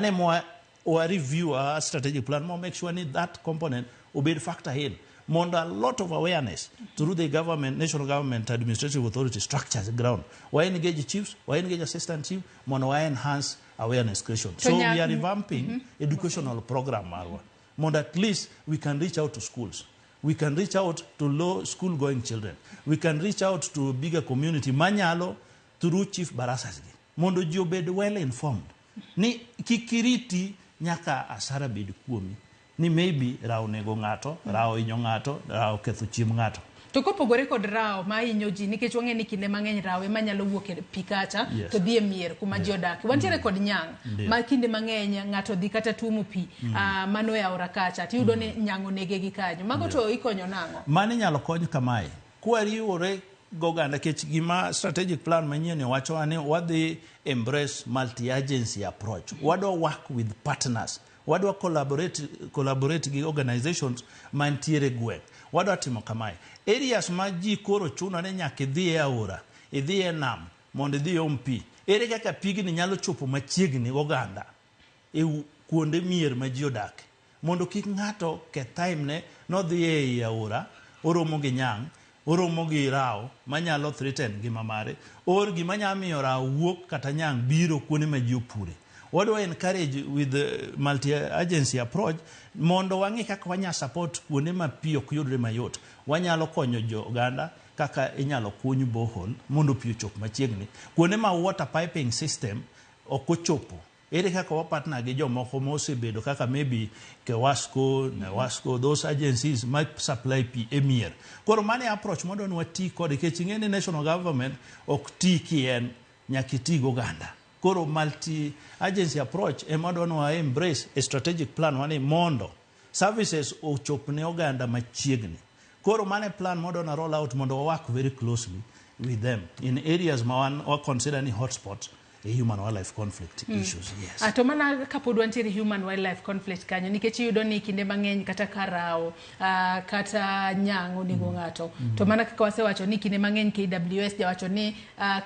Ne mwa wa review our strategic plan mo make sure ni that component obed factor in mondo a lot of awareness through the government, national government administrative authority structures ground, wa engage chiefs, wa engage assistant chief mondo wa enhance awareness creation. So we are revamping educational program marwa mondo at least we can reach out to schools, we can reach out to low school going children, we can reach out to bigger community manyalo through chief barasas gi mondo ji obed well informed ni kik iriti nyaka asara bed kuomi ni maybe rawo onego ng'ato, rawo hinyo ng'ato, rawo ketho chiemb ng'ato. To kopogore kod rawo ma hinyo ji, nikech wang'e ni kinde mang'eny rawo ema nyalo wuok e pi kacha to dhi e mier kuma ji odakie. Wantiere kod nyang' ma kinde mang'eny ng'ato dhi kata tuomo pi mano e aora kacha tiyudo ni nyang' onege gi kanyo. Mago to ikonyo nang'o? Mano inyalo kony kamae kwariwore goganda nikech gima strategic plan manyien wacho ni wadhi embrace multi-agency approach. Wadwa work with partners, wadwa collaborate gi organizations mantiere gweng'. Wadwa timo kamae areas ma ji koro chuno ni nyaka idhi e aora, idhi e nam mondo idhi iom pi. Ere kaka pigni nyalo chopo machiegni goganda e kuonde mier ma ji odake mondo kik ng'ato keth time ne nodhi ei aora oromo gi nyang', oromo gi rawo manyalo threaten ngima mare or gima nyalo miyo rawo wuok kata nyang' biro kuonde ma ji opure. Wadwa encourage with the multi agency approach mondo wang'i kaka wanya support kuonde ma pi ok yudre mayot. Wanyalo konyo jo oganda kaka inyalo kuny borehole mondo pi ochop machiegni kuonde ma water piping system ok ochopo. Ere kaka wa partner gi jomoko mosebedo kaka maybe Kewasco, Newasco, those agencies ma supply pi e mier. Koro mano e approach mondo ni wati kode nikech ing'e ni national government ok ti kien, nyaka iti gi oganda. Koro multi agency approach ema dwa ni wa embrace e strategic plan wani mondo services ochop ne oganda machiegni. Koro mano e plan modwa na roll out mondo wa work very closely with them in areas ma wan wa consider ni hotspot e human wildlife conflict issues. Yes. Ah, to mana kapod wantiere human wildlife conflict kanyo, nikech iyudo ni kinde mang'eny kata ka rawo kata nyang' onego ng'ato, to mana kaka wasewacho ni kinde mang'eny KWS jawacho ni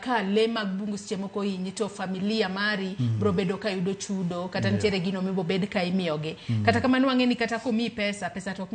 ka lee mag bungu seche moko ohinyi to familia mari biro bedo ka yudo chudo kata nitiere gino mibobed ka imiyogi. Kata kamano wang'e ni kata komiyi pesa, pesa to ok